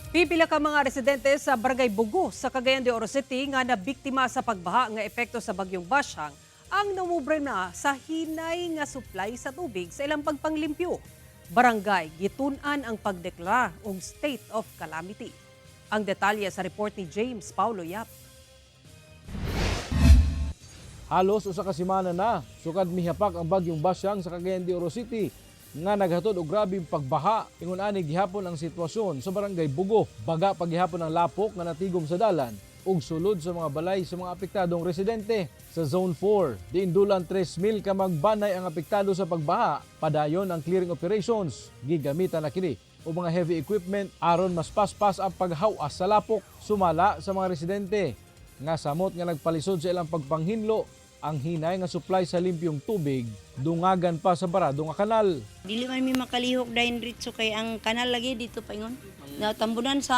Pipila ka mga residente sa Barangay Bugo sa Cagayan de Oro City nga nabiktima sa pagbaha nga epekto sa bagyong Basyang ang namubre na sa hinay nga supply sa tubig sa ilang pagpanglimpyo. Barangay gitun-an ang pagdeklara og state of calamity. Ang detalye sa report ni James Paulo Yap. Halos 1 ka semana na sukad mihapak ang bagyong Basyang sa Cagayan de Oro City nga naghatod og grabeng pagbaha. Ingon ani gihapon ang sitwasyon sa Barangay Bugo. Baga paghihapon ang lapok nga natigom sa dalan ug sulod sa mga balay sa mga apektadong residente. Sa Zone 4, diin dulang 3,000 ka magbanay ang apektado sa pagbaha. Padayon ang clearing operations. Gigamitan na kini o mga heavy equipment aron mas paspas ang paghawas sa lapok. Sumala sa mga residente nga samot nga nagpalisod sa ilang pagpanghinlo ang hinay nga supply sa limpyong tubig, dungagan pa sa barado nga kanal. Dili man mi makalihok dahin ritso kay ang kanal lagi dito paingon. Natambunan sa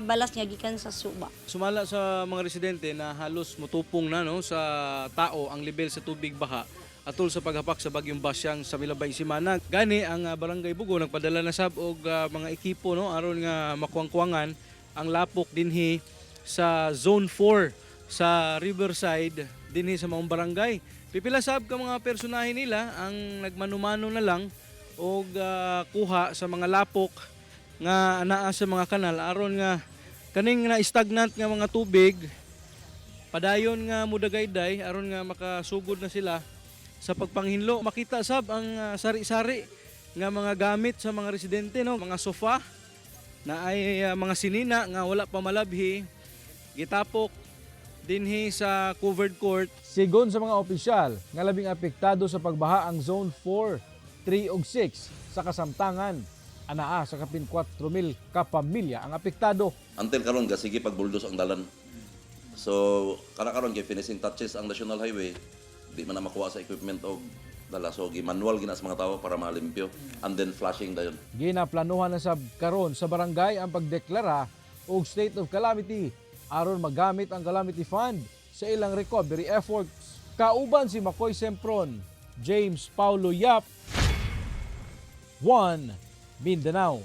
balas nga gikan sa suba. Sumala sa mga residente na halos mutupong na, no, sa tao ang level sa tubig baha atol sa paghapak sa bagyong Basyang sa milabay semana. Gani ang Barangay Bugo nagpadala na sab og mga ekipo, no, aron nga makuwang-kuwangan ang lapok dinhi sa Zone 4 sa Riverside dinhi sa maong barangay. Pipila sab ka mga personahe nila ang nagmanumano na lang og kuha sa mga lapok nga anaa sa mga kanal aron nga kaning na stagnant nga mga tubig padayon nga mudagayday aron nga makasugod na sila sa pagpanghinlo. Makita sab ang sari-sari nga mga gamit sa mga residente, no, mga sofa na ay mga sinina nga wala pa malabhi, gitapok dinhi sa covered court. Sigon sa mga opisyal, nga labing apektado sa pagbaha ang Zone 4, 3 ug 6 sa kasamtangan. Anaa sa kapin 4,000 ka pamilya ang apektado. Until karon ga sige pagbuldos ang dalan. So kana karon kay finishing touches ang national highway, di man na makuha sa equipment og dala, so gi manual gina sa mga tao para malimpyo and then flushing dayon. Ginaplanuhan na sa karon sa barangay ang pagdeklara og state of calamity aron magamit ang calamity fund sa ilang recovery efforts. Kauban si Makoy Sempron, James Paulo Yap, 1 Mindanao.